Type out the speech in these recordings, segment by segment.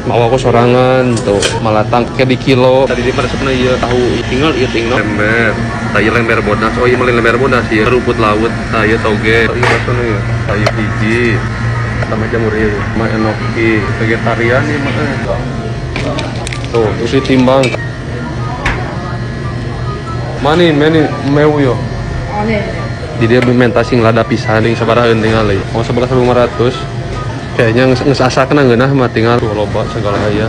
Mau aku sorangan tuh malatang kayak di kilo. Tadi di resepna ieu tahu tinggal ieu tinggal lember. Tah ieu lember bodas. Oh ieu meuli lember bodas ieu rumput laut. Tah ieu toge. Ieu basona ieu. Tah ieu hiji. Sama jamur ieu mah enoki vegetarian ieu mah. Tuh, terus ditimbang. Mani, mani, meu yo. 아, 네. Jadi dia minta sing lada pisan yang sabaraha tingali. Oh 11.500. Kayaknya geus asakna ngeunah mah tinggal tuh loba segala aya.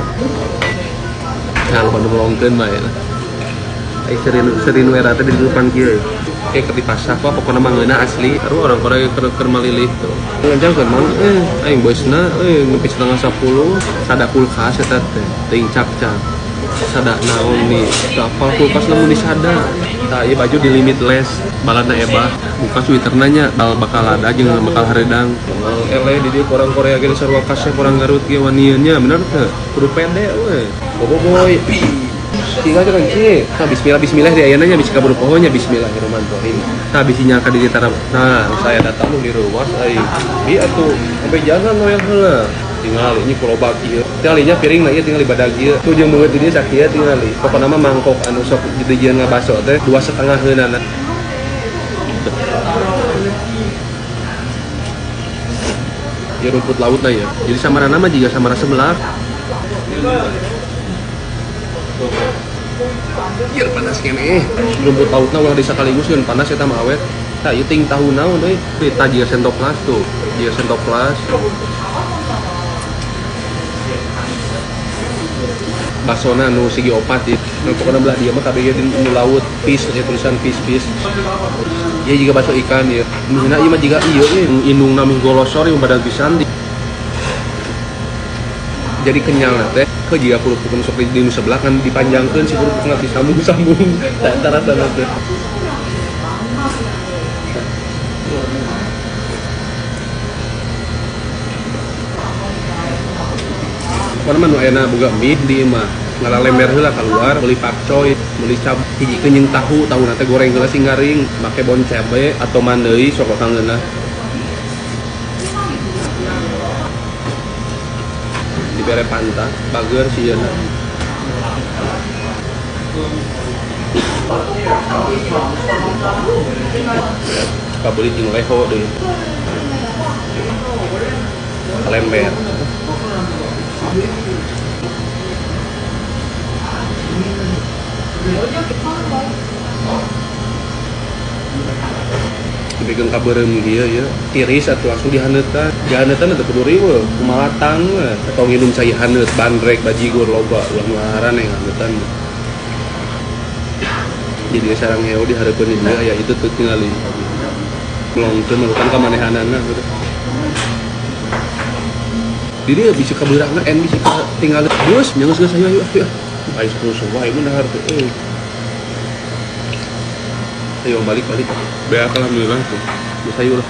Nah, loba nu melongkeun bae lah. Ai serinu era teh di depan kieu. Kayak keur di pasar wah pokona mah ngeunah asli. Aduh orang Korea keur malilih tuh. Ngajangkeun mang aing bosna nepi 9:30 sada kulkas eta teh teuing cap-cap. Sada naon nih, apal kulkas lamun disada. Tah ieu baju di limitless, baladna ebah. Buka sweaterna nya bakal ada jeung bakal hareudang. Eleh di dieu orang Korea ge sarua kasep orang Garut ge wanieun nya bener teu? Kudu pede we. Boboiboy. Tinggal kan ci. Nah, bismillah bismillah di ayeuna nya bisa kabur poho nya bismillahirrahmanirrahim. Nah bisi nyangka di tara. Nah, saya datang di ruas ai. Bi atuh sampai jangan noel heula. Tinggal ini kuloba ieu. Tinggal piring na ieu tinggal badag ieu. Tuh jeung beungeut di dieu sakieu tinggal. Pokona mah mangkok anu sok dijieun ngabaso teh 2,5 heunana. Ya rumput laut lah ya. Jadi samarana mah jiga samara sebelah. Ieu panas keneh. Rumput lautna ulah disakaligus kan panas eta mah awet. Tah ieu ting tahu naon euy. Tah jiga sentoplas tuh. Jiga sentoplas. Basona nu segi opat ieu. Nu pokona belah dieu mah kabeh di nu laut, fish aya tulisan fish fish. Ieu jiga baso ikan ieu. Mihna ieu mah jiga ieu euy, indungna mih golosor ieu badag pisan. Jadi kenyal teh ke jiga kerupuk nu sok di nu sebelah kan dipanjangkeun si kerupukna disambung-sambung. Tah eta rasana teh. Pokona mah nu ayeuna boga mie di imah ngala lember heula keluar beli pakcoy beli cap hijikeun jeung tahu tahuna teh goreng heula sing garing make bon cabe atau mandeui sok kangeunah dibere pantah bager sieuna kabeli jeung leho deui lember. Dipegang kabarem kieu ya, tiris atau langsung dihaneutan. Dihaneutan teh kudu riweuh, kumalatang we. Atau nginum cai haneut, bandrek, bajigur loba, ulah ngaran yang haneutan. Jadi sarang heo di hareupeun dieu aya itu tuh tingali. Melongkeun melukan ka manehanana gitu. Di dieu bisa kabeurangna en bisa tinggal bus, nya geus ayo ayo ayo. Ayo terus wae mun dahar teh euy. Ayo balik balik. Beak alhamdulillah tuh. Geus ayo lah.